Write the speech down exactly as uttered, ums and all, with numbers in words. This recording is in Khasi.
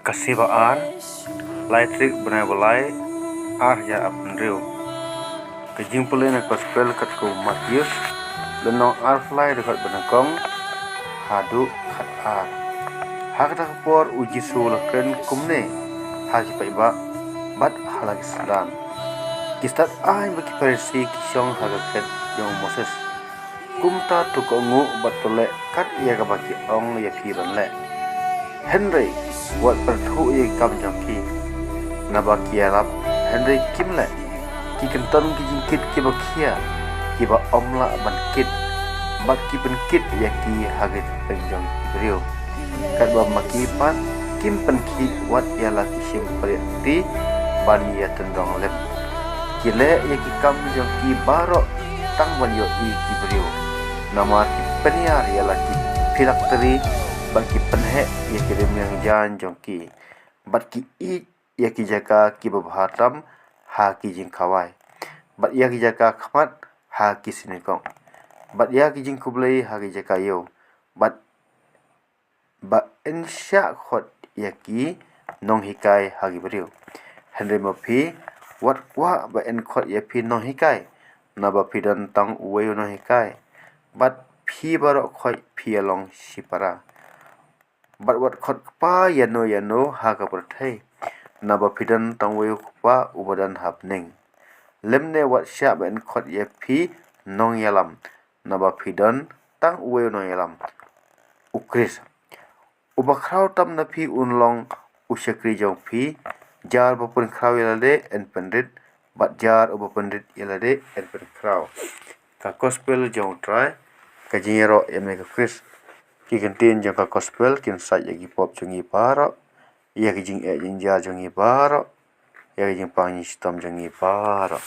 Ka Sngi ba ar, lai tarik bnai ba lai, ar hajar arphew hynriew. Ka jingpule na ka Gospel katkum u Mathaios, lynnong arphew lai, dkhot ba nyngkong haduh khat ar. Ha kata ka por u Jisu u la kren kumne ha ki paidbah bad ha la ki synran. Ki stad aiñ bad ki Pharisi ki shong ha ka khet jong u Moses. Kumta to kohnguh bad to leh kat ïa kaba ki ong ïa phi ban leh. Hynrei wat pyrthuh ïa ki kam jong ki, naba ki ïarap hynrei kim leh. Ki kynton ki jingkit kiba khia, kiba ym lah ban kit, bad ki pynkit ïa ki ha ki tyrpeng jong ki briew. Katba ma ki pat kim pynkhih wat ïa la ki shympriahti ban ïa tynrong lem. Ki leh ïa ki kam jong ki baroh tang ban ïohi ki briew. Namar ki pynïar ïa la ki phylaktery bad ki pynheh ïa ki rmiang jaiñ jong ki. Bad ki ïeit ïa ki jaka kiba bha tam ha ki jingkhawai, bad ïa ki jaka khmat ha ki synagog, bad ïa ki jingkhublei ha ki jaka ïew, bad ba yn shah khot ïa ki nonghikai ha ki briew. Hynrei ma phi, wat kwah ba yn khot ïa phi nonghikai, naba phi don tang uwei u nonghikai, bad phi baroh khoit phi ïa long shipara. Bad wat khot kpa ïano ïano ha ka pyrthei, naba phi don tang uwei u Kpa uba don ha bneng. Lymne wat shah ba yn khot ïa phi nongïalam, naba phi don tang uwei u nongïalam, u Khrist. Uba khraw tam na phi un long u shakri jong phi. Jar ba pynkhraw ïa lade yn pynrit, bad jar uba pynrit ïa lade yn pynkhraw. Ka Gospel jong u Trai. Ka jingïaroh ïa me ko Khrist. Ki kyntien jong ka Gospel kin sait ïa ki pop jong ngi baroh, ïa ki jingeh jingjar jong ngi baroh, ïa ki jingpang jingshitom jong ngi baroh.